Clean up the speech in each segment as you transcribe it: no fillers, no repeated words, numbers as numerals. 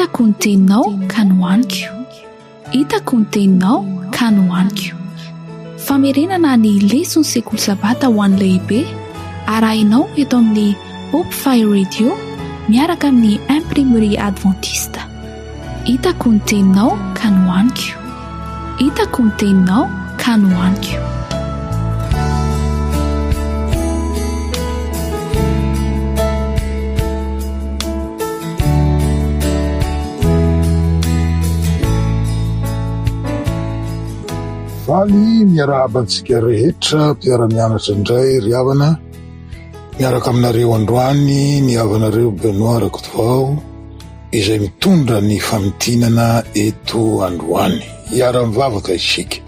Hitako ny teninao ka nohaniko. Hitako ny teninao ka nohaniko. Famerenana ny leson'ny sekoly sabata ho an'ny lehibe arahinao eto amin'ny Hope Fire Radio miaraka amin'ny Imprimerie Adventiste. Hitako ny teninao ka nohaniko. Hitako ny teninao ka nohaniko. Faly miarahaba antsika rehetra mpiara-mianatra indray ry havana. Miaraka aminareo androany ny havanareo Benoît Rakotovao izay mitondra ny famintinana eto androany. Hiara-mivavaka isika.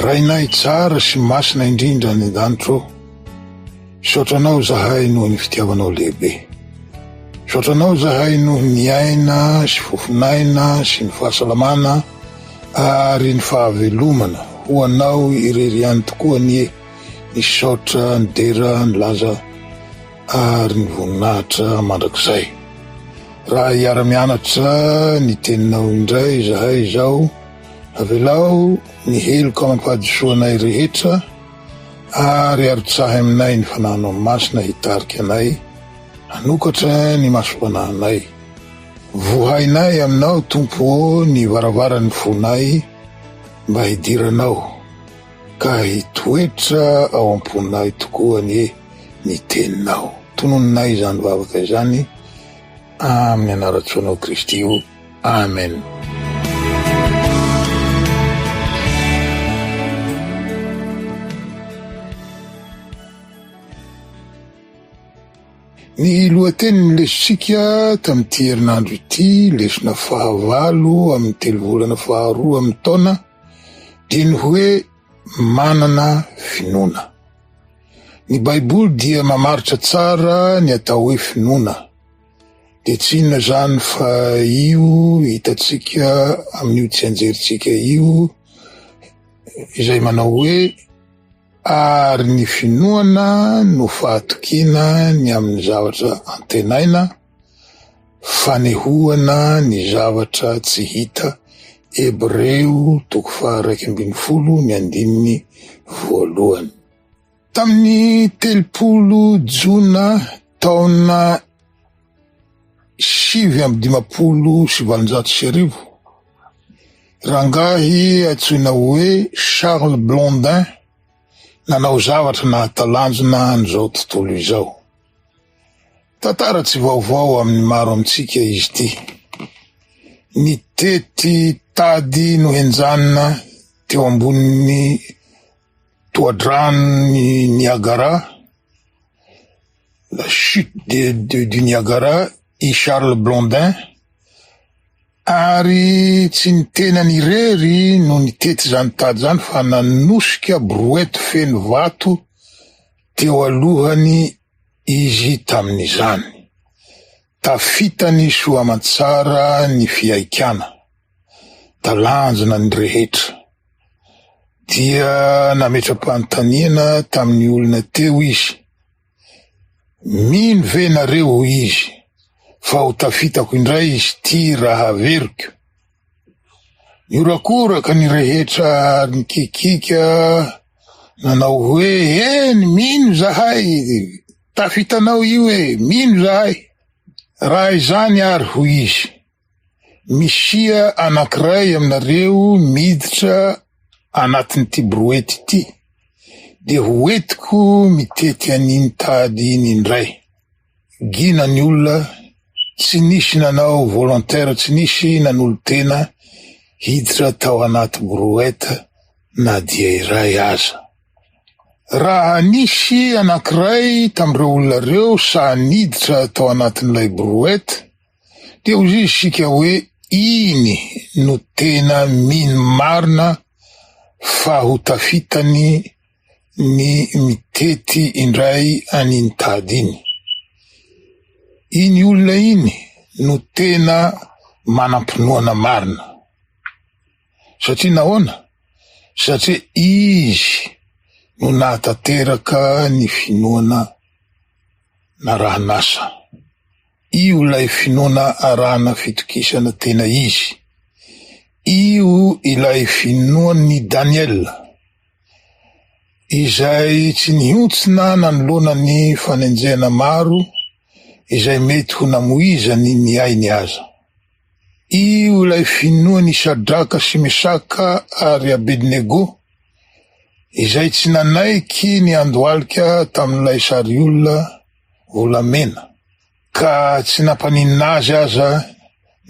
Rainay tsara sy masina indrindra any an-danitra ô, misaotra anao izahay noho ny fitiavanao lehibe. Misaotra anao izahay noho ny aina sy fofon'aina sy ny fahasalamana ary ny fahavelomana ho anao irery ihany tokoa anie ny saotra, ny dera, ny laza ary ny voninahitra mandrakizay. Raha hiara-mianatra ny teninao indray izahay izao, avelao ny heloka amam-pahadisoanay rehetra ary arotsahy aminay ny Fanahinao Masina hitarika anay hanokatra ny masom-panahinay. Vohainay aminao, Tompo ô, ny varavaran'ny fonay mba hidiranao ka hitoetra ao am-ponay tokoa anie ny teninao. Tononinay izany vavaka izany amin'ny anaran-tsoanao Kristy o. Amen. Ny lohatenin'ny lesontsika tamin'ity herinandro ity, lesona fahavalo amin'ny telovolana faharoa amin'ny taona, dia ny hoe manana finoana. Ny Baiboly dia mamaritra tsara ny atao hoe finoana. Dia tsy inona izany fa io hitantsika amin'io tsianjerintsika io izay manao hoe ary ny finoana no fahatokiana ny amin'ny zavatra antenaina, fanehoana ny zavatra tsy hita, Hebreo toko faha-11 ny andininy voalohany. Tamin'ny 30 jona taona 1859, rangahy antsoina hoe Charles Blondin nanao zavatra nahatalanjona an'izao tontolo izao. Tantara tsy vaovao amin'ny maro amintsika izy ity. Nitety tady nohenjanina teo ambonin'ny tohadranon'i Niagara, la chute de, de, du Niagara, i Charles Blondin, ary tsy ny tenany irery no nitety izany tady izany fa nanosika brouette feno vato teo alohany izy tamin'izany. Tafitany soa aman-tsara ny fihaikana, talanjona ny rehetra. Dia nametra-panontaniana tamin'ny olona teo izy, Mino ve nareo, hoy izy, fa ho tafitako indray izy ity raha averiko? Nihorakoraka ny rehetra ary nikikiaka nanao hoe, Eny, mino izahay, tafitanao io e, mino izahay. Raha izany ary, hoy izy, misia anankiray aminareo miditra anatin'ity brouette ity, dia ho entiko mitety an'iny tady iny indray. Gina ny olona, tsy nisy nanao volontaire, tsy nisy nanolo-tena hiditra tao anaty brouette na dia iray aza. Raha nisy anankiray tamin'ireo olona ireo sahy niditra tao anatin'ilay brouette, dia hoy isika hoe iny no tena mino marina fa ho tafitany ny mitety indray an'iny tady iny. Iny olona iny no tena manam-pinoana marina. Satria nahoana? Satria izy. no nahatanteraka ny finoana narahan'asa. Io ilay finoana arahana fitokisana tena izy. Io ilay finoan'i Daniela, izay tsy nihontsina nanoloana ny fanenjehana maro izay mety ho namoizany ny ainy aza. Io ilay finoan'i Sadraka sy Mesaka ary Abednego, izay tsy nanaiky ny handohalika tamin'ilay sariolona volamena, ka tsy nampaninona azy aza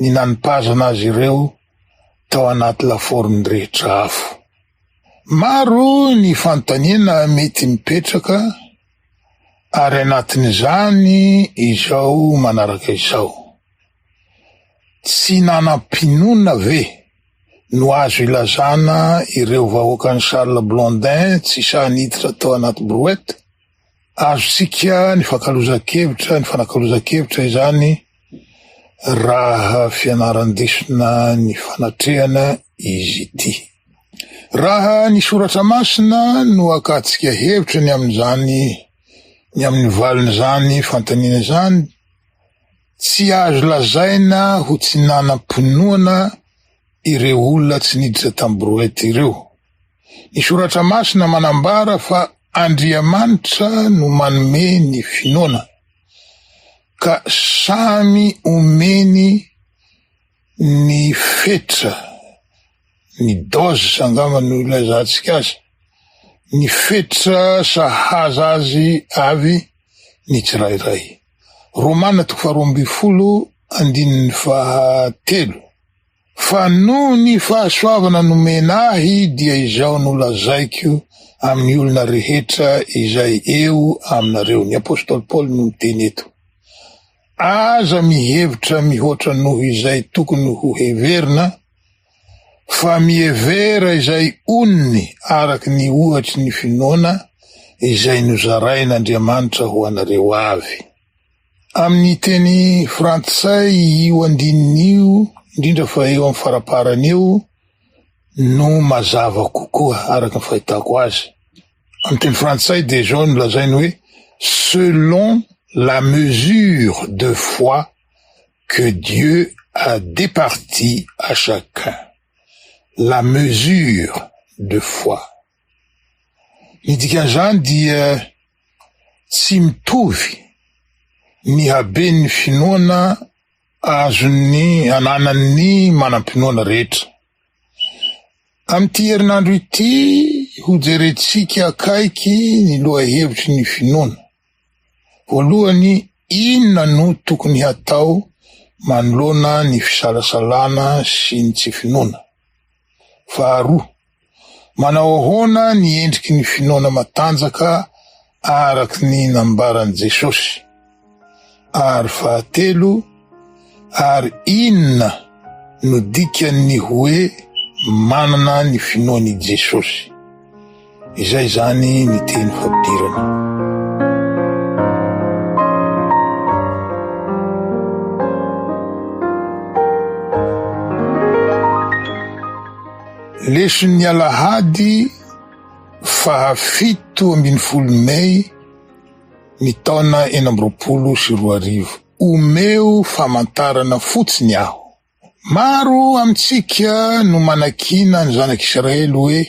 ny nanipazana azy ireo tao anaty lafaoro nirehitra afo. Maro ny fanontaniana mety mipetraka ary anatin'izany izao manaraka izao, Tsy nanam-pinoana ve no azo ilazana ireo vahoakan'i Charles Blondin tsy sahy niditra tao anaty brouette? Azontsika nifankalozan-kevitra nifanakalozan-kevitra izany raha fianaran-desona nifanatrehana izy ity. Raha ny Soratra Masina no akantsika hevitra ny amin'izany ny amin'ny valin'izany fanontaniana izany, Tsy azo lazaina ho tsy nanam-pinoana ireo olona tsy niditra tamin'ny brouette ireo. Ny Soratra Masina manambara fa Andriamanitra no manome ny finoana, ka samy omeny ny fetra, ny dose angamba no ilazantsika azy, ny fetra sahaza azy avy ny tsirairay. Romana toko faharoa ambinifolo andininy fahatelo Fa noho ny fahasoavana nomena ahy dia izao no lazaiko amin'ny olona rehetra izay eo aminareo. Ny apostoly Paoly no miteny eto. Aza mihevitra mihoatra noho izay tokony ho heverina, fa mihevera izay onony araka ny ohatry ny finoana izay nozarain'Andriamanitra ho anareo avy. Amin'ny teny frantsay io andininy io, indrindra fa eo amin'ny faraparany eo, no mazava kokoa araka ny fahitako azy. Amin'ny teny frantsay dia izao no lazainy hoe selon la mesure de foi que Dieu a départi à chacun. La mesure de foi. Ny dikan'izany dia tsy mitovy ny haben'ny finoana azon'ny ananan'ny manam-pinoana rehetra. Amin'ity herinandro ity, hojerentsika akaiky ny lohahevitry ny finoana. Voalohany, inona no tokony hatao manoloana ny fisalasalana sy ny tsy finoana? Faharoa, manao ahoana ny endriky ny finoana matanjaka araka ny nambaran'i Jesosy? Ary fahatelo, ary inona no dikan'ny hoe manana ny finoan'i Jesosy? Izay izany ny teny fampidirana. Leson'ny alahady faha 17 mey ny taona 2026. Omeo famantarana fotsiny aho. Maro amintsika no manakiana ny zanak'Israely hoe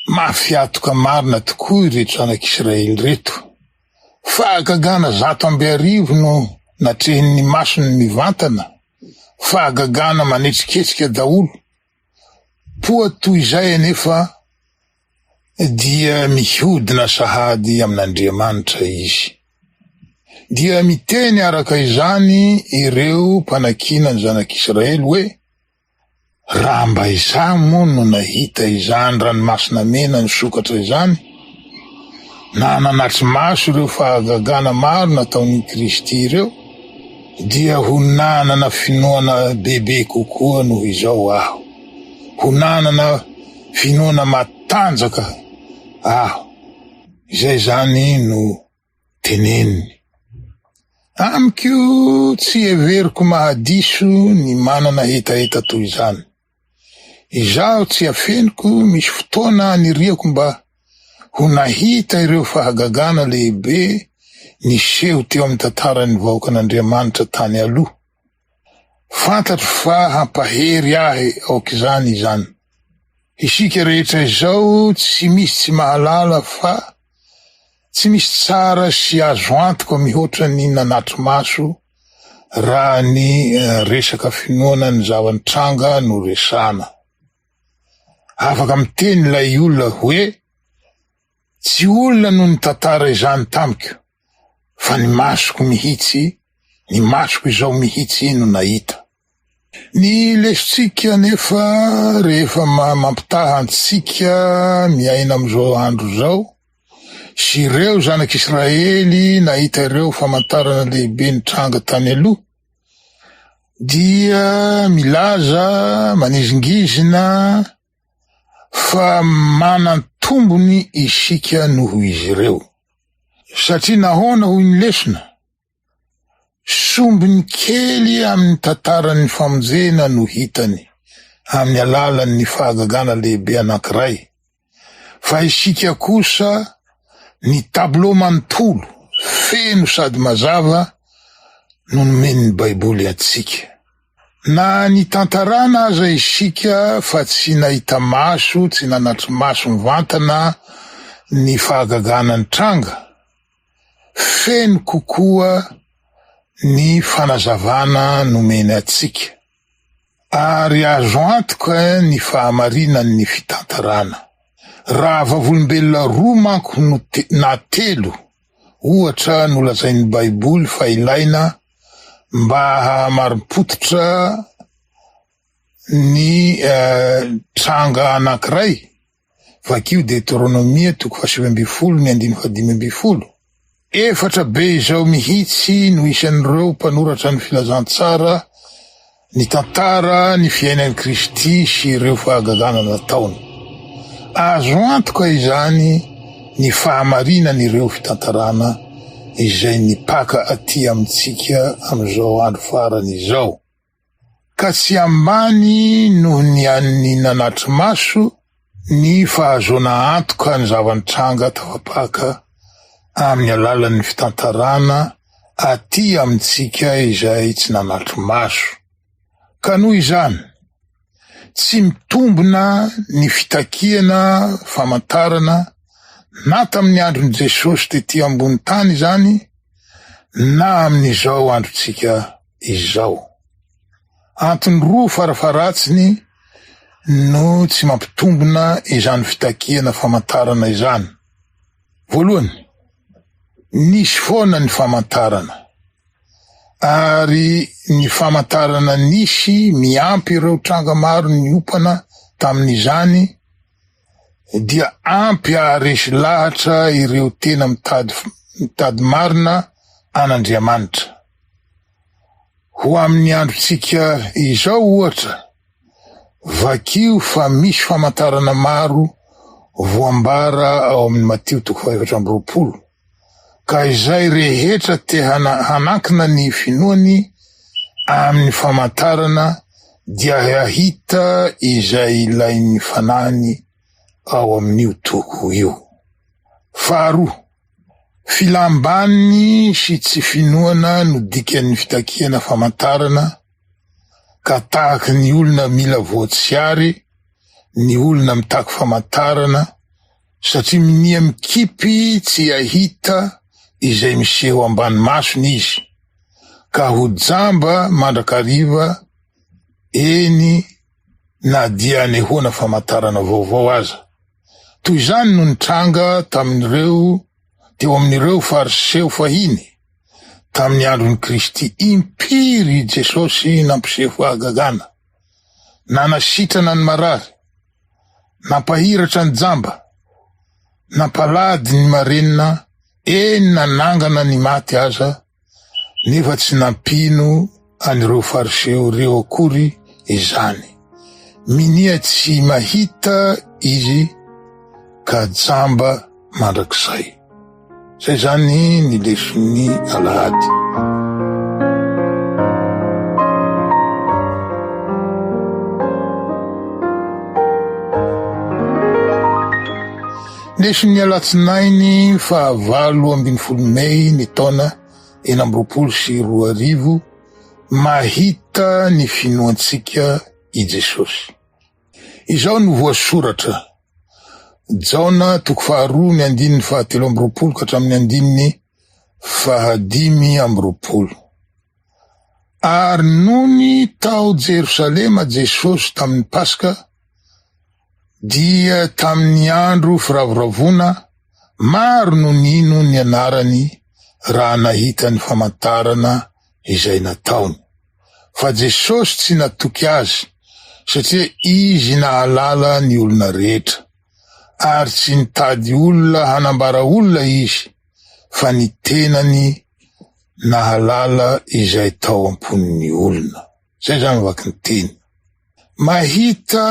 mafy hatoka marina tokoa ireto zanak'Israely ireto. Fahagagana 11 no natrehin'ny masony mivantana, fahagagana manetriketrika daholo. Poa toy izay anefa dia mihodina sahady amin'Andriamanitra izy. Dia miteny araka izany ireo mpanakiana ny zanak'Israely hoe, Raha mba izaho moa no nahita izany ranomasina mena nisokatra izany, na nanatri-maso ireo fahagagana maro nataon'i Kristy ireo, dia ho nanana finoana bebe kokoa noho izao aho. Ho nanana finoana matanjaka aho. Izay izany no teneniny. Amiko tsy heveriko mahadiso ny manana hetaheta toy izany. Izaho tsy afeniko misy fotoana aniriako mba. Ho nahita ireo fahagagana lehibe niseho teo amin'ny tantaran'ny vahoakan'Andriamanitra tany aloha. Fantatro fa hampahery ahy aok'izany izany. Isika rehetra izao tsy misy tsy mahalala fa tsy misy tsara sy azo antoka mihoatra ny nanatri-maso raha ny resaka finoana ny zava-nitranga no resahana. Afaka miteny ilay olona hoe tsy olona no nitantara izany tamiko fa ny masoko mihitsy, ny masoko izao mihitsy no nahita. Ny lesontsika anefa rehefa mampitaha antsika miaina amin'izao andro izao sy ireo zanak'Israely nahita ireo famantarana lehibe nitranga tany aloha dia milaza manizingizina fa manan-tombony isika noho izy ireo. Satria nahoana hoy ny lesona? Sombiny kely amin'ny tantaran'ny famonjena no hitany amin'ny alalan'ny fahagagana lehibe anankiray, fa isika kosa ny tableau manontolo feno sady mazava no nomen'ny Baiboly antsika. Na nitantarana aza isika fa tsy nahita maso, tsy nanatri-maso mivantana ny fahagagana nitranga, feno kokoa ny fanazavana nomeny antsika, ary azo antoka ny fahamarinan'ny fitantarana. Raha vavolombelona roa manko no na telo ohatra no lazain'ny Baiboly fa ilaina mba hahamarim-pototra ny tranga anankiray, Vakio Deteronomia toko fahasivy ambin'ny folo ny andininy fahadimy ambin'ny folo. Efatra be izao mihitsy no isan'ireo mpanoratra ny Filazantsara nitantara ny fiainan'i Kristy sy ireo fahagagana nataony. Azo antoka izany ny fahamarinan'ireo fitantarana izay nipaka aty amintsika amin'izao andro farany izao. ka tsy ambany noho ny an'ny nanatri-maso ny fahazoana antoka ny zava-nitranga tafapaka amin'ny alalan'ny fitantarana aty amintsika izay tsy nanatri-maso. Ka noho izany, tsy mitombina ny fitakiana famantarana na tamin'ny andron'i Jesosy tety ambony tany izany na amin'izao androntsika izao. Antony roa farafaharatsiny no tsy mampitombina izany fitakiana famantarana izany. Voalohany, nisy foana ny famantarana, ary ny famantarana nisy miampy ireo tranga maro niompana tamin'izany dia ampy haharesy lahatra ireo tena mitady mitady marina an'Andriamanitra. Ho amin'ny androntsika izao ohatra, vakio fa misy famantarana maro voambara ao amin'ny Matio toko faha-24, ka izay rehetra te hanankina ny finoany amin'ny famantarana dia hahita izay ilain'ny fanahiny ao amin'io toko io. Faharoa, Filam-baniny sy tsy finoana no dikan'ny fitakiana famantarana ka tahaky ny olona mila voatsiary ny olona mitaky famantarana satria minia mikipy tsy ahita izay miseho ambany masony izy ka ho jamba mandrakariva eny na dia anehoana famantarana vaovao aza. Toy izany no nitranga tamin'ireo teo amin'ireo Fariseo fahiny, tamin'ny andron'i Kristy. Impiry i Jesosy nampiseho fahagagana, nanasitrana ny marary, nampahiratra ny jamba, nampalady ny marenina, eny nanangana ny maty aza, nefa tsy nampino an'ireo Fariseo ireo akory izany. Minia tsy mahita izy ka jamba mandrakizay. Izay izany ny leson'ny alahady. Lesin'ny alatsinainy faha 18 mey ny taona 2026, mahita ny finoantsika i Jesosy. Izao no voasoratra, Jaona toko faharoa ny andininy fahatelo amby roapolo ka hatramin'ny andininy fahadimy amby roapolo. Ary nony tao Jerosalema Jesosy tamin'ny Paska, dia tamin'ny andro firavoravoana, maro no nino ny anarany raha nahita ny famantarana izay nataony. Fa Jesosy tsy natoky azy, satria izy nahalala ny olona rehetra, ary tsy nitady olona hanambara olona izy, fa ny tenany nahalala izay tao am-pon'ny olona. Izay izany vaky ny teny. Mahita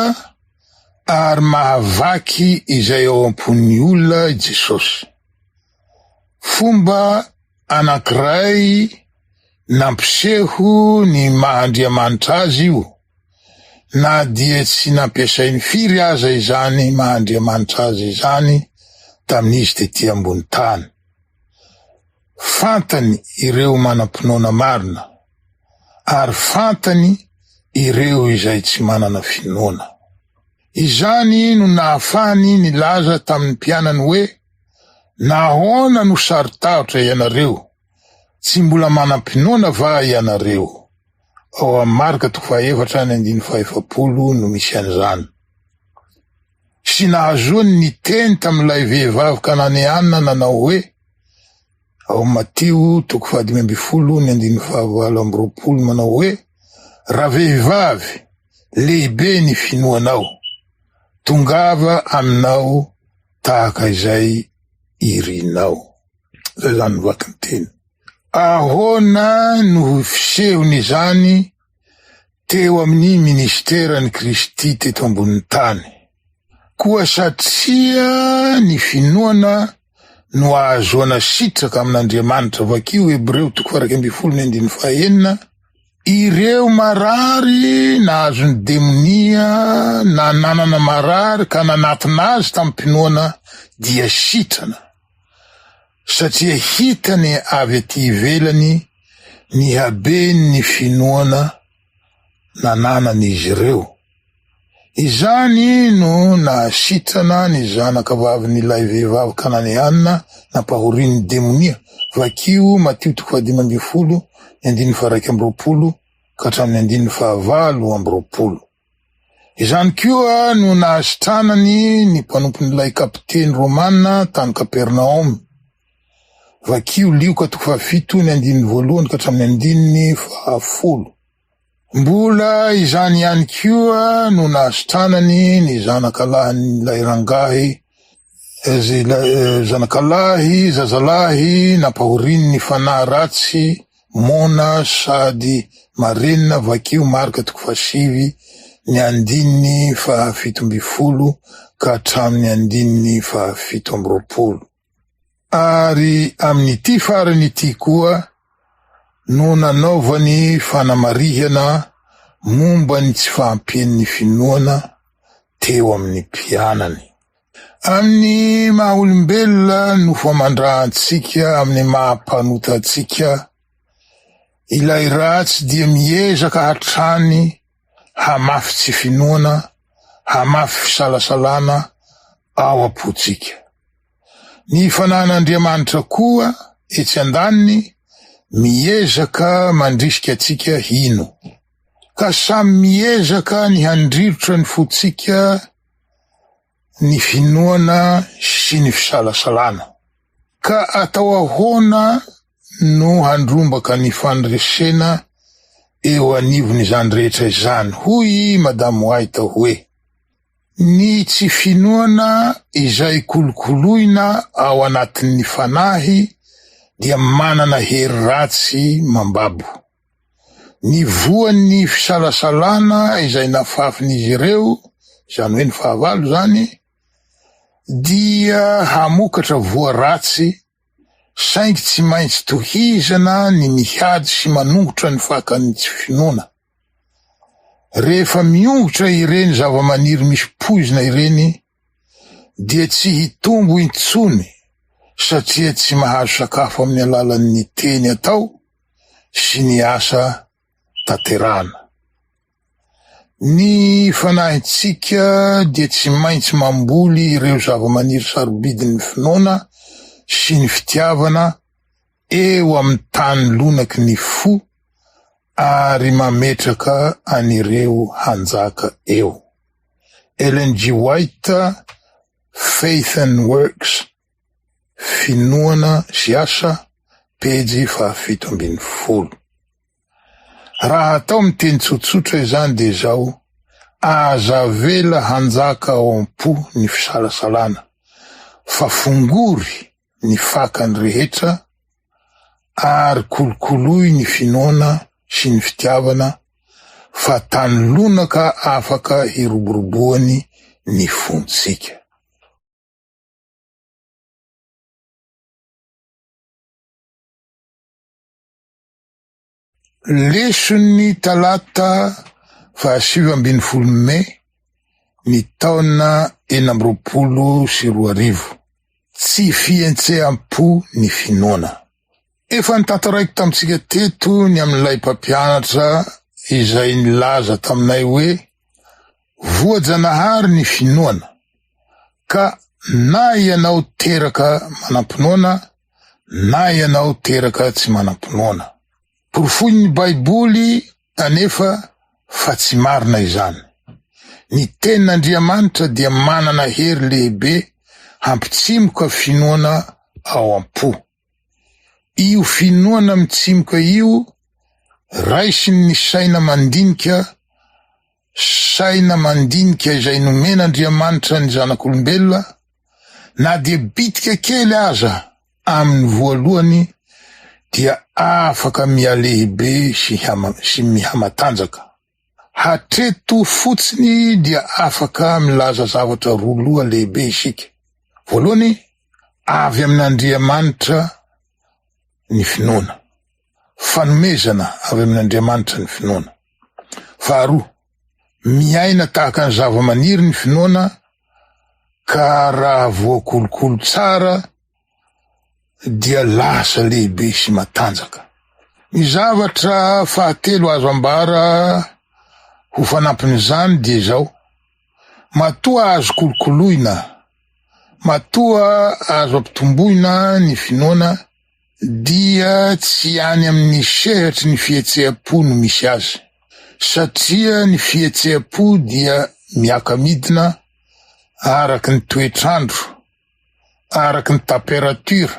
ary mahavaky izay ao am-pon'ny olona i Jesosy. Fomba anankiray nampiseho ny maha Andriamanitra azy io, na dia tsy nampiasainy firy aza izany maha Andriamanitra azy izany tamin'izy tety ambony tany. Fantany ireo manam-pinoana marina, ary fantany ireo izay tsy manana finoana. Izany no nahafahany nilaza tamin'ny mpianany hoe, Nahoana no saro-tahotra ianareo? Tsy mbola manam-pinoana va ianareo? Ao amin'ny Marka toko fahaefatra ny andininy fahaefapolo no misy an'izany. Sy nahazoany niteny tamin'ilay vehivavy kananeana nanao hoe, ao amin'ny Matio toko fahadimy ambin'ny folo ny andininy fahavalo amby roapolo manao hoe, Ravehivavy, lehibe ny finoanao, tongava aminao tahaka izay irinao. Zay zany ny vakinteny. Ahoana no fisehon'izany teo amin'ny ministeran'i Kristy teto ambonin'ny tany? Koa satria ny finoana no ahazoana sitraka amin'Andriamanitra, vakio Hebreo toko faha-11 ny andininy fahenina, Ireo marary nahazo ny demonia na nanana marary ka nanatona azy tamim-pinoana dia sitrana, satria hitany avy aty ivelany ny haben'ny finoana nananan'izy ireo. Izany no nahasitrana ny zanaka vavin'ilay vehivavy kananeana nampahorian'ny demonia, vakio Matio toko fahadimy ambin'ny folo ny andininy faha-21 ka hatramin'ny andininy faha-28. Izany koa no nahasitranany ny mpanompon'ilay kapiteny romana tany Kapernaomy, vakio Lioka toko fahafito ny andininy voalohany ka hatramin'ny andininy fahafolo. Mbola izany ihany koa no nahasitranany ny zanakalahin'ilay rangahy, ilay zanakalahy zazalahy nampahorian'ny fanahy ratsy moana sady marenina, vakio Marka toko fahasivy ny andininy faha-17 ka hatramin'ny andininy faha-27. Ary amin'ity farany ity koa no nanaovany fanamarihana momba ny tsy fahampian'ny finoana teo amin'ny mpianany. Amin'ny maha olombelona nofo aman-dra antsika, amin'ny maha mpanota antsika, ilay ratsy dia miezaka hatrany hamafy tsy finoana, hamafy fisalasalana ao am-pontsika. Ny Fanahin'Andriamanitra koa, etsy andaniny, miezaka mandrisika antsika hino. Ka samy miezaka ny handrirotra ny fontsika ny finoana sy ny fisalasalana. Ka atao ahoana no handrombaka ny fandresena eo anivon'izany rehetra izany? Hoy i Madame White hoe. Ny tsy finoana izay kolokoloina ao anatin'ny fanahy dia manana hery ratsy mambabo. Ny voan'ny fisalasalana izay nafafin'izy ireo, izany hoe ny fahavalo izany, dia hamokatra voa ratsy saingy tsy maintsy tohizana ny mihady sy manongotra ny fakan'ny tsy finoana. Rehefa miongotra ireny zavamaniry misy poizina ireny. dia tsy hitombo intsony satria tsy mahazo sakafo amin'ny alalan'ny teny atao sy ny asa tanterahana. Ny fanahintsika dia tsy maintsy mamboly ireo zavamaniry sarobidin'ny finoana sy ny fitiavana eo amin'ny tany lonaky ny fo ary mametraka an'ireo hanjaka eo. Ellen G. White, Faith and Works, Finoana sy Asa, pejy fahafito ambin'ny folo. Raha atao amin'ny teny tsotsotra izany dia izao, aza avela hanjaka ao am-po ny fisalasalana, fa fongory ny fakany rehetra ary kolokoloy ny finoana sy ny fitiavana fa tany lonaka afaka hiroboroboany ny fontsika. Leson'ny talata faha-19 mey ny taona 2026. Tsy fihetseham-po ny finoana. Efa notantaraiko tamintsika teto ny amin'ilay mpampianatra izay nilaza taminay hoe voajanahary ny finoana ka na ianao teraka manam-pinoana na ianao teraka tsy manam-pinoana. Porofoin'ny Baiboly anefa fa tsy marina izany. Ny Tenin'Andriamanitra dia manana hery lehibe hampitsimoka finoana ao am-po. Io finoana mitsimoka io raisin'ny saina mandinika, saina mandinika izay nomen'Andriamanitra ny zanak'olombelona, na dia bitika kely aza amin'ny voalohany dia afaka mihalehibe sy mihamatanjaka. Hatreto fotsiny dia afaka milaza zavatra roa loha lehibe isika. Voalohany, avy amin'Andriamanitra ny finoana. Fanomezana avy amin'Andriamanitra ny finoana. Faharoa, miaina tahaka ny zavamaniry ny finoana ka raha voakolokolo tsara dia lasa lehibe sy matanjaka. Ny zavatra fahatelo azo ambara ho fanampin'izany dia izao, matoa azo kolokoloina, matoa azo ampitomboina ny finoana dia tsy any amin'ny sehatry ny fihetseham-po no misy azy, satria ny fihetseham-po dia miaka-midina araka ny toetr'andro, araka ny température,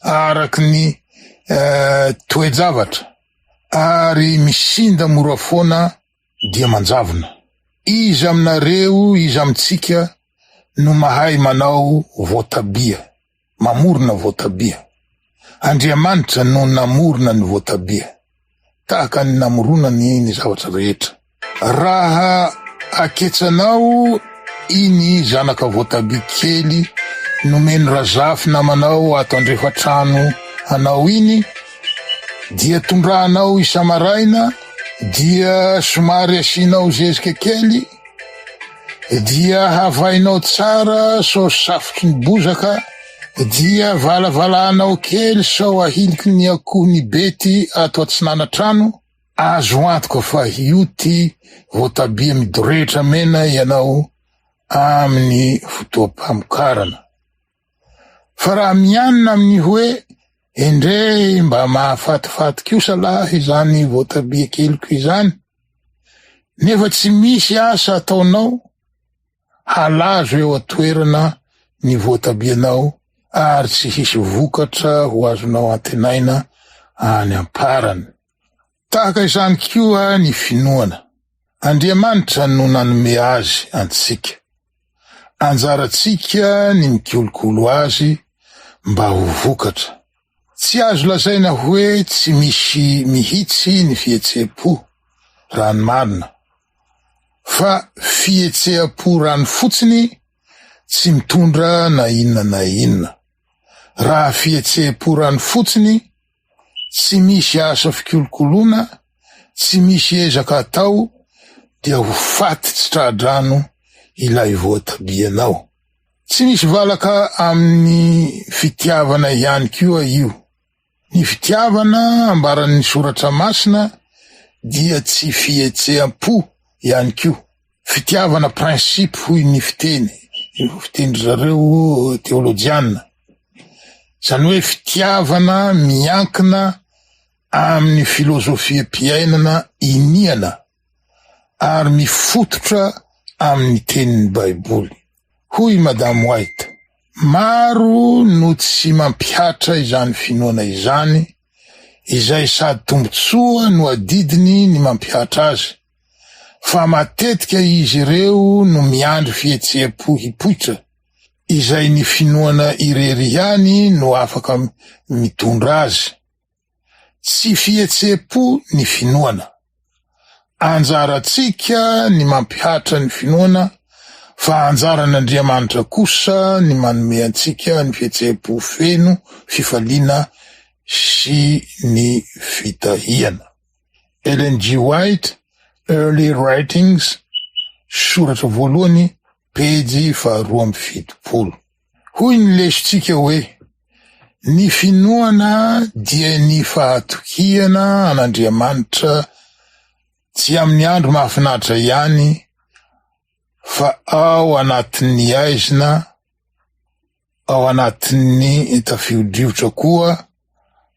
araka ny toe-javatra ary misinda mora foana dia manjavona. Iza aminareo, iza amintsika no mahay manao voatabia, mamorona voatabia? Andriamanitra no namorona ny voatabia, tahaka ny namoronany ny zavatra rehetra. Raha aketsanao iny zanaka voatabia kely nomen'i Razafy namanao ato andrefa-trano anao iny, dia tondrahanao isa-maraina, dia somary asianao zezika kely, dia havainao tsara sao safotry ny bozaka, dia valavalanao kely sao ahiliky ny akoho ny bety ato atsinana-trano, Azo antoka fa hioty voatabia midorehitra mena ianao amin'ny fotoam-pamokarana. Fa raha mianina amin'ny hoe endrey mba mahafatifaty kosa lahy izany voatabia keliko izany, nefa tsy misy asa ataonao, halazo eo an-toerana ny voatabianao ary tsy hisy vokatra ho azonao antenaina any am-parany. Tahaka izany koa ny finoana. Andriamanitra no nanome azy antsika. Anjarantsika ny mikolokolo azy mba ho vokatra. Tsy azo lazaina hoe tsy misy mihitsy ny fihetseham-po, raha ny marina. Fa fihetseham-po rano fotsiny tsy mitondra na inona na inona. Raha fihetseham-po rano fotsiny, tsy misy asa fikolokoloana, tsy misy ezaka atao dia ho faty tsy tra-drano ilay voatabianao. Tsy misy valaka amin'ny fitiavana ihany koa io. Ny fitiavana ambaran'ny Soratra Masina dia tsy fihetseham-po ihany koa. Fitiavana principe hoy ny fiteny, fitenin-dry zareo teolojiana. Izany hoe fitiavana miankina amin'ny filozofiam-piainana iniana ary mifototra amin'ny tenin'ny Baiboly. Hoy i Madame White, Maro no tsy mampihatra izany finoana izany, izay sady tombontsoa no adidiny ny mampihatra azy, fa matetika izy ireo no miandry fihetseham-po hipoitra, izay ny finoana irery ihany no afaka mitondra azy. Tsy fihetseham-po ny finoana. Anjarantsika ny mampihatra ny finoana fa anjaran'Andriamanitra kosa ny manome antsika ny fihetseham-po feno fifaliana sy ny fitahiana. Ellen G. White, Early Writings, soratra voalohany, pejy faharoa amby fitopolo. Hoy ny lesontsika hoe, Ny finoana dia ny fahatokiana an'Andriamanitra tsy amin'ny andro mahafinaritra ihany fa ao anatin'ny aizina, ao anatin'ny tafio-drivotra koa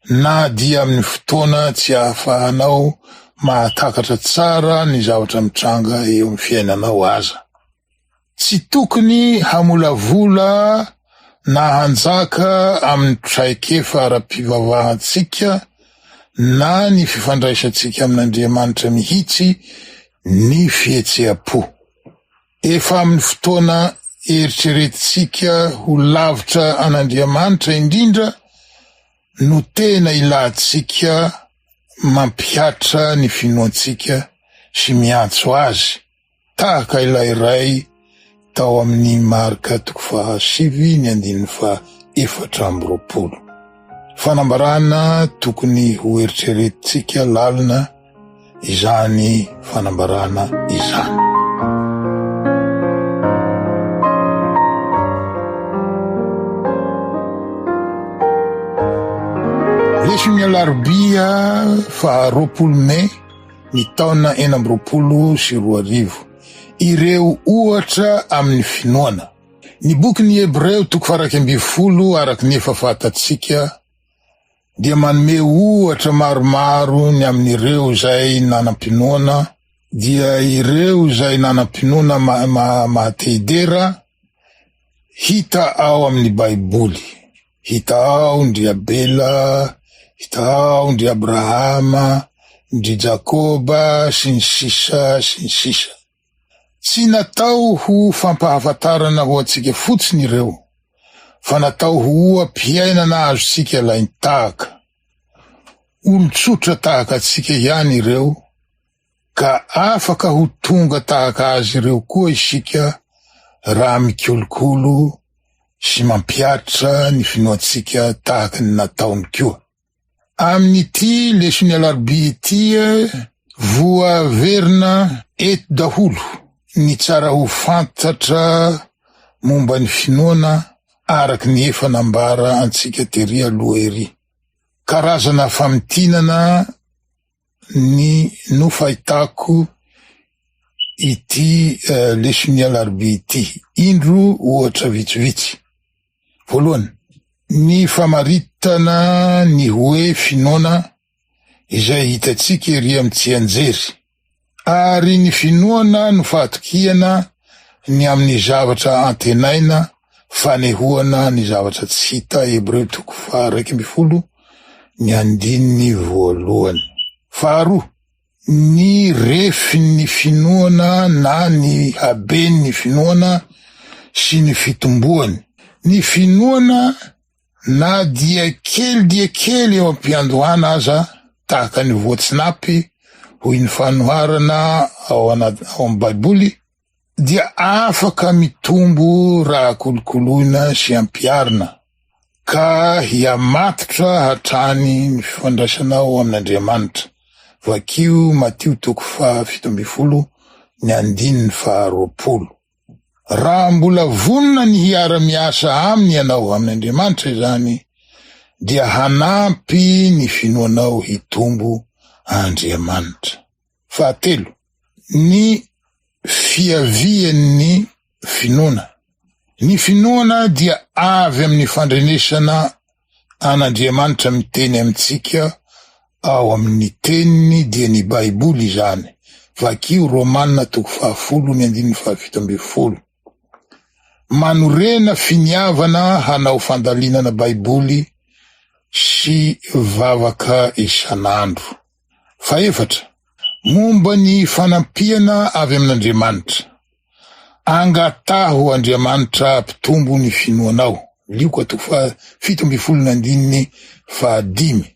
na dia amin'ny fotoana tsy ahafahanao mahatakatra tsara ny zavatra mitranga eo amin'ny fiainanao aza. Tsy tokony hamolavola na hanjaka amin'ny traikefa ara-pivavahantsika na ny fifandraisantsika amin'Andriamanitra mihitsy ny fihetseham-po. Efa amin'ny fotoana eritreretintsika ho lavitra an'Andriamanitra indrindra no tena ilantsika mampihatra ny finoantsika sy miantso Azy Tahaka ilay ray tao amin'ny Marka toko fahasivy ny andininy faha 24. Fanambarana tokony ho eritreretintsika lalina izany fanambarana izany. Leson'ny alarobia faha 20 mey ny taona 2026, ireo ohatra amin'ny finoana. Ny bokin'ny Hebreo toko faha-11 araka ny efa fantatsika dia manome ohatra maromaro ny amin'ireo izay nanam-pinoana, dia ireo izay nanam-pinoana maha-te-hidera, hita ao amin'ny Baiboly. Hita ao ndry Abela, hita ao ndry Abrahama, ndry Jakoba, sy ny sisa sy ny sisa. Tsy natao ho fampahafantarana ho antsika fotsiny ireo, fa natao ho oha-piainana azontsika alain-tahaka. Olon-tsotra tahaka antsika ihany ireo, Ka afaka ho tonga tahaka azy ireo koa isika raha mikolokolo sy mampihatra ny finoantsika tahaka ny nataony koa. Amin'ity leson'ny alarobia ity, voaverina eto daholo ny tsara ho fantatra momba ny finoana araka ny efa nambara antsika tery aloha ery. Karazana famintinana ny no fahitako ity leson'ny alarobia ity. Indro ohatra vitsivitsy. Voalohany, ny famaritana ny hoe finoana izay hitantsika ery amin'ny tsianjery. Ary ny finoana no fahatokiana ny amin'ny zavatra antenaina, fanehoana ny zavatra tsy hita, Hebreo toko faha-11, ny andininy voalohany. Faharoa, ny refin'ny finoana na ny haben'ny finoana sy ny fitomboany. Ny finoana Na dia kely dia kely eo am-piandohana aza, tahaka ny voatsinapy, hoy ny fanoharana ao anaty ao amin'ny Baiboly, dia afaka mitombo raha kolokoloina sy ampiharina, ka hihamatotra hatrany ny fifandraisanao amin'Andriamanitra. Vakio Matio toko faha 17 ny andininy faha 20. Raha mbola vonona ny hiara-miasa Aminy ianao, amin'Andriamanitra izany, dia hanampy ny finoanao hitombo Andriamanitra. Fahatelo, ny fiavian'ny finoana. Ny finoana dia avy amin'ny fandrenesana an'Andriamanitra miteny amintsika ao amin'ny Teniny dia ny Baiboly izany. Vakio Romana toko fahafolo ny andininy fahafito ambinifolo. Manorena finiavana hanao fandalinana Baiboly sy vavaka isan'andro. Fahefatra, momba ny fanampiana avy amin'Andriamanitra. Angataho Andriamanitra hampitombo ny finoanao. Lioka toko faha 17 ny andininy fahadimy.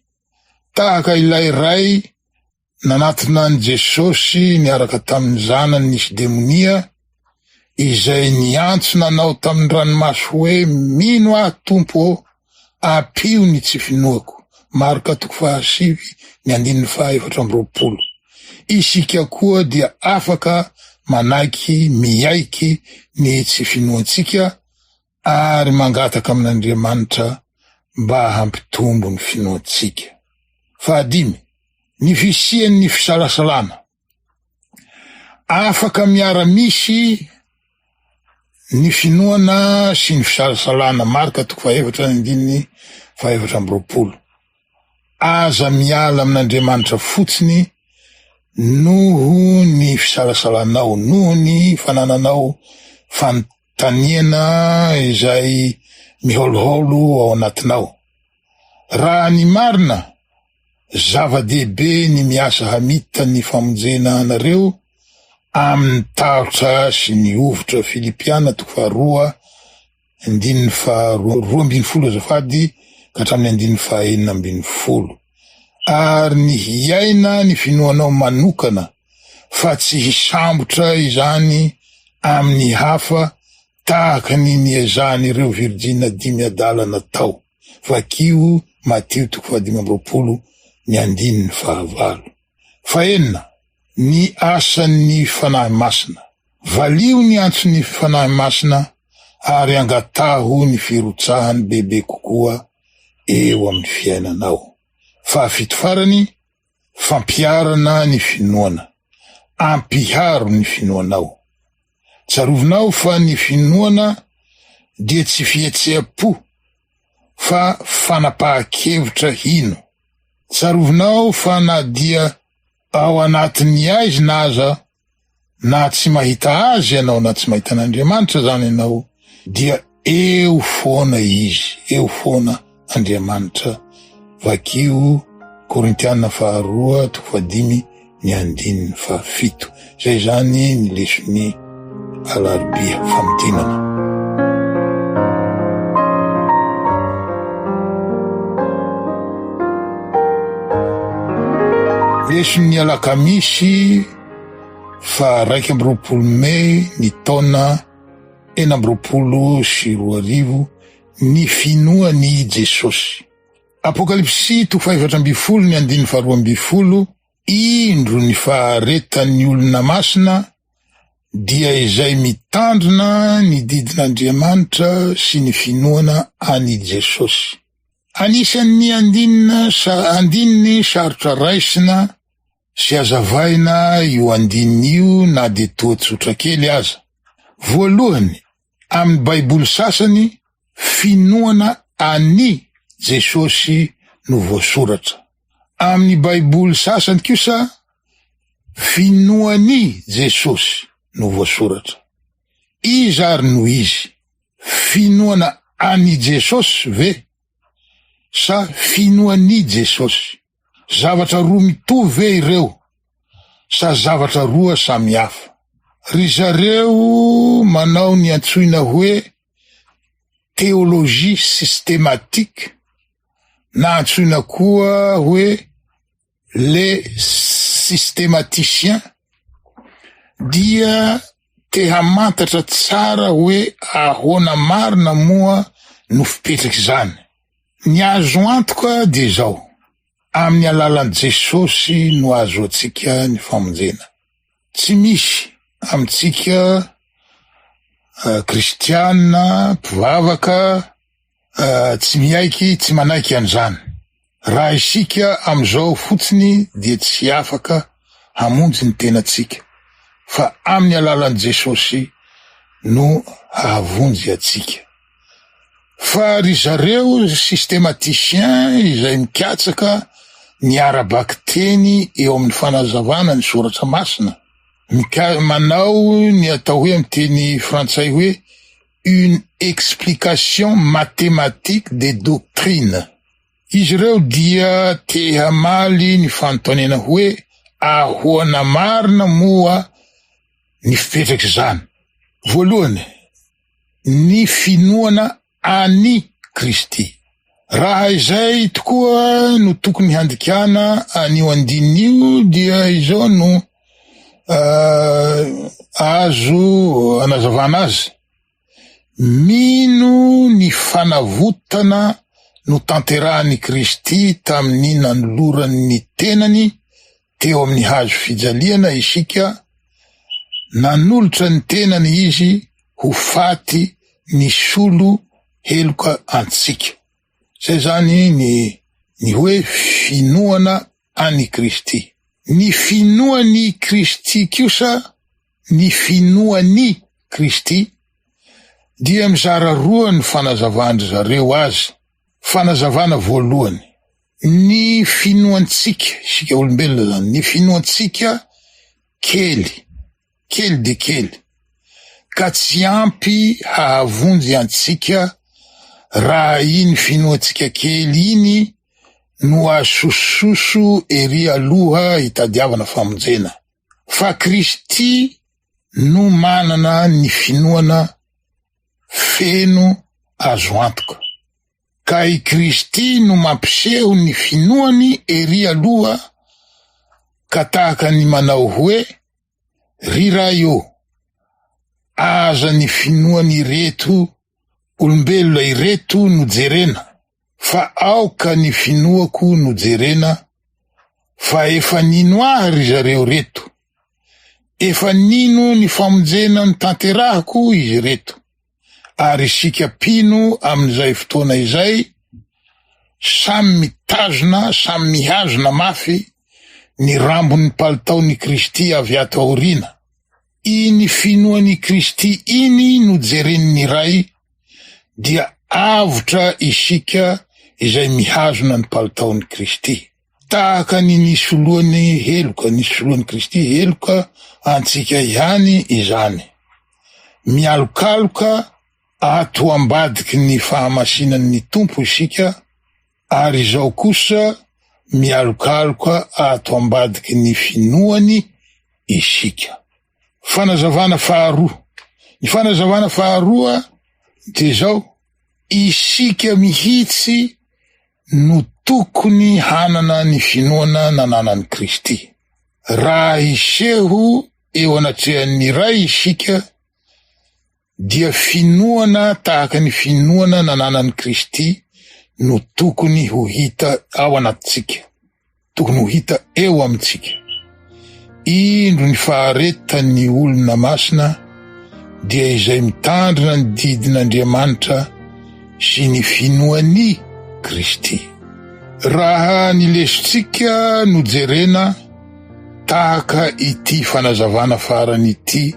Tahaka ilay ray nanatona an'i Jesosy niaraka tamin'ny zanany nisy demonia, izay niantso nanao tamin'ny ranomaso hoe, Mino aho, Tompo ô, ampio ny tsy finoako. Marka toko fahasivy ny andininy faha 24. Isika koa dia afaka manaiky miaiky ny tsy finoantsika ary mangataka amin'Andriamanitra mba hampitombo ny finoantsika. Fahadimy, ny fisian'ny fisalasalana. Afaka miara-misy ny finoana sy ny fisalasalana, Marka toko fahaefatra ny andininy faha 24. Aza miala amin'Andriamanitra fotsiny noho ny fisalasalanao, noho ny fanananao fanontaniana izay mihaolohaolo ao anatinao. Raha ny marina, zava-dehibe ny miasa hamita ny famonjena anareo amin'ny tahotra sy ny hovitra Filipiana toko faharoa andininy faha 12 azafady ka hatramin'ny andininy faha 16. Ary ny hiaina ny finoanao manokana fa tsy hisambotra izany amin'ny hafa tahaka ny niezahan'ireo virjina dimy adala natao. Vakio Matio toko faha 25 ny andininy fahavalo. Fahenina, ny asan'ny Fanahy Masina. Valio ny antson'ny Fanahy Masina ary angataho ny firotsahany bebe kokoa eo amin'ny fiainanao. Fahafito farany, fampiharana ny finoana. Ampiharo ny finoanao. Tsarovinao fa ny finoana dia tsy fihetseham-po fa fanapahan-kevitra hino. Tsarovinao fa na dia ao anatin'ny aizina aza na tsy mahita azy ianao na tsy mahita an'Andriamanitra zany ianao dia eo foana izy, eo foana Andriamanitra. Vakio Korintiana faharoa toko fahadimy ny andininy fahafito. Zay zany ny leson'ny alarobia famintinana. Leson'ny alakamisy fa 21 mey ny taona 2026 ny finoan'i Jesosy. Apokalypsy toko faha-14 ny andininy faha-12, Indro ny faharetan'ny olona masina dia izay mitandrina ny didin'Andriamanitra sy ny finoana an'i Jesosy. Anisan'ny andinina andininy sarotra raisina sy azavaina io andininy io na dia toa tsotra kely aza. Voalohany, amin'ny Baiboly sasany, finoana an'i Jesosy no voasoratra. Amin'ny Baiboly sasany kosa, finoan'i Jesosy no voasoratra. Iza ary no izy? Finoana an'i Jesosy ve sa finoan'i Jesosy? Zavatra roa mitovy ve ireo sa zavatra roa samy hafa? Ry zareo manao ny antsoina hoe théologie systématique na antsoina koa hoe les systématiciens dia te hamantatra tsara hoe ahoana marina moa no fipetraka izany. Ny azo antoka dia izao, amin'ny alalan'i Jesosy no ahazoantsika ny famonjena. Tsy misy amintsika. Kristiana mpivavaka tsy miaiky, tsy manaiky an'izany. Raha isika amin'izao fotsiny dia tsy afaka hamonjy ny tenantsika, fa amin'ny alalan'i Jesosy no hahavonjy antsika. Fa ry zareo systématicien izay mikatsaka ny ara-bakiteny eo amin'ny fanazavana ny soratra masina, mika- manao ny atao hoe amin'ny teny frantsay hoe une explication mathématique des doctrines. Izy ireo dia te hamaly ny fanontaniana hoe ahoana marina moa ny fipetrak'izany. Voalohany, ny finoana an'i Kristy. Raha izay tokoa no tokony handikana an'io andininy io dia izao no azo anazavana azy, Mino ny fanavotana notanterahan'i Kristy tamin'ny nanolorany ny tenany teo amin'ny hazo fijaliana isika, nanolotra ny tenany Izy ho faty nisolo heloka antsika. Izay izany ny ny hoe finoana an'i Kristy. Ny finoan'i Kristy kosa, ny finoan'i Kristy, dia mizara roa ny fanazavan-dry zareo azy. Fanazavana voalohany, ny finoantsika, isika olombelona izany, ny finoantsika kely, kely dia kely, ka tsy ampy hahavonjy antsika raha iny finoantsika kely iny no asososo ery aloha hitadiavana famonjena. Fa Kristy no manana ny finoana feno azo antoka. Ka i Kristy no mampiseho ny finoany ery aloha ka tahaka ny manao hoe, Ry Ray ô, aza ny finoan'ireto olombelona ireto no jerena, fa aoka ny finoako no jerena, fa efa nino ahy ry zareo reto, efa nino ny famonjena notanterahiko izy ireto. Ary isika mpino amin'izay fotoana izay samy mitazona, samy mihazona mafy ny rambon'ny palitaon'i Kristy avy ato aoriana. Iny finoan'i Kristy iny no jeren'ny Ray dia avotra isika izay mihazona ny palitaon'i Kristy. Tahaka ny nisoloany heloka, nisoloan'i Kristy heloka antsika ihany izany. Mialokaloka ato ambadiky ny fahamasinan'ny Tompo isika, ary izao kosa mialokaloka ato ambadiky ny finoany isika. Fanazavana faharoa. Ny fanazavana faharoa dia izao, isika mihitsy no tokony hanana ny finoana nananan'i Kristy. Raha hiseho eo anatrehan'ny Ray isika dia finoana tahaka ny finoana nananan'i Kristy no tokony ho hita ao anatintsika, tokony ho hita eo amintsika. Indro ny faharetan'ny olona masina dia izay mitandrina ny didin'Andriamanitra sy ny finoan'i Kristy. Raha ny lesontsika no jerena, tahaka ity fanazavana farany ity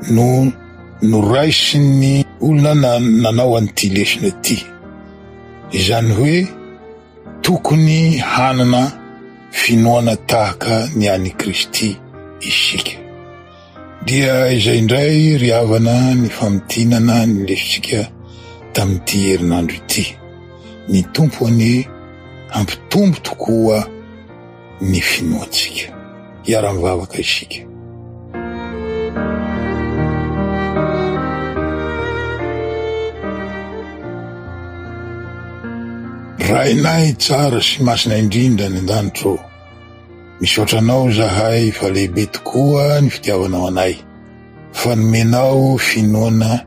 no noraisin'ny olona nanao an'ity lesona ity, izany hoe tokony hanana finoana tahaka ny an'i Kristy isika. Dia izay indray ry havana ny famintinana ny lesontsika tamin'ity herinandro ity. Ny Tompo anie hampitombo tokoa ny finoantsika. Hiara-mivavaka isika. Rainay tsara sy masina indrindra any an-danitra ô, misaotra Anao izahay fa lehibe tokoa ny fitiavanao anay, fa nomenao finoana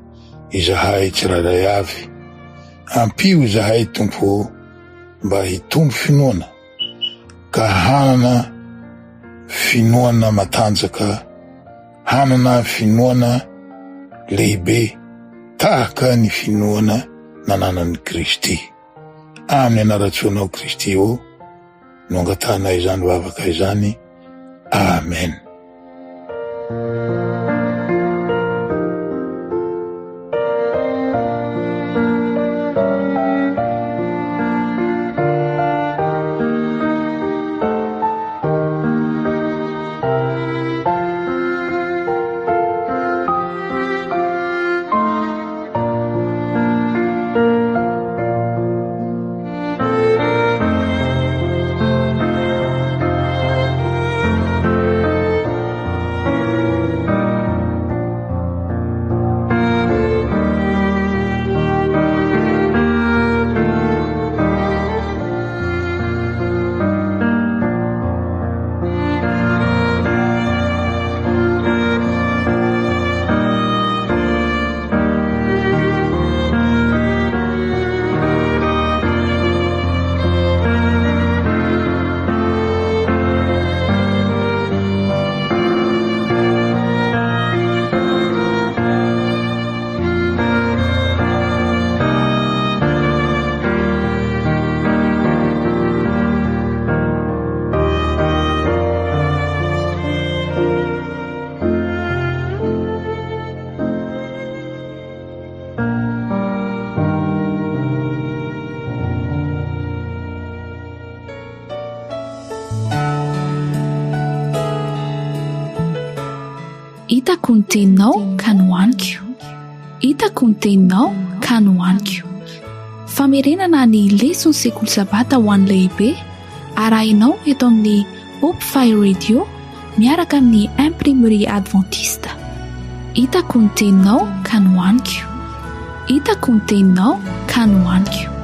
izahay tsirairay avy. Ampio izahay Tompo ô mba hitombo finoana ka hanana finoana matanjaka, hanana finoana. lehibe tahaka ny finoana nananan'i Kristy. Amin'ny anaran-tsoanao Kristy ô no angatahanay izany vavaka izany. Amen. Hitako ny teninao ka nohaniko. Hitako ny teninao ka nohaniko. Famerenana ny leson'ny sekoly sabata ho an'ny lehibe arahinao eto amin'ny Hope Fire Radio miaraka amin'ny Imprimerie Adventiste. Hitako ny teninao ka nohaniko. Hitako ny teninao ka nohaniko.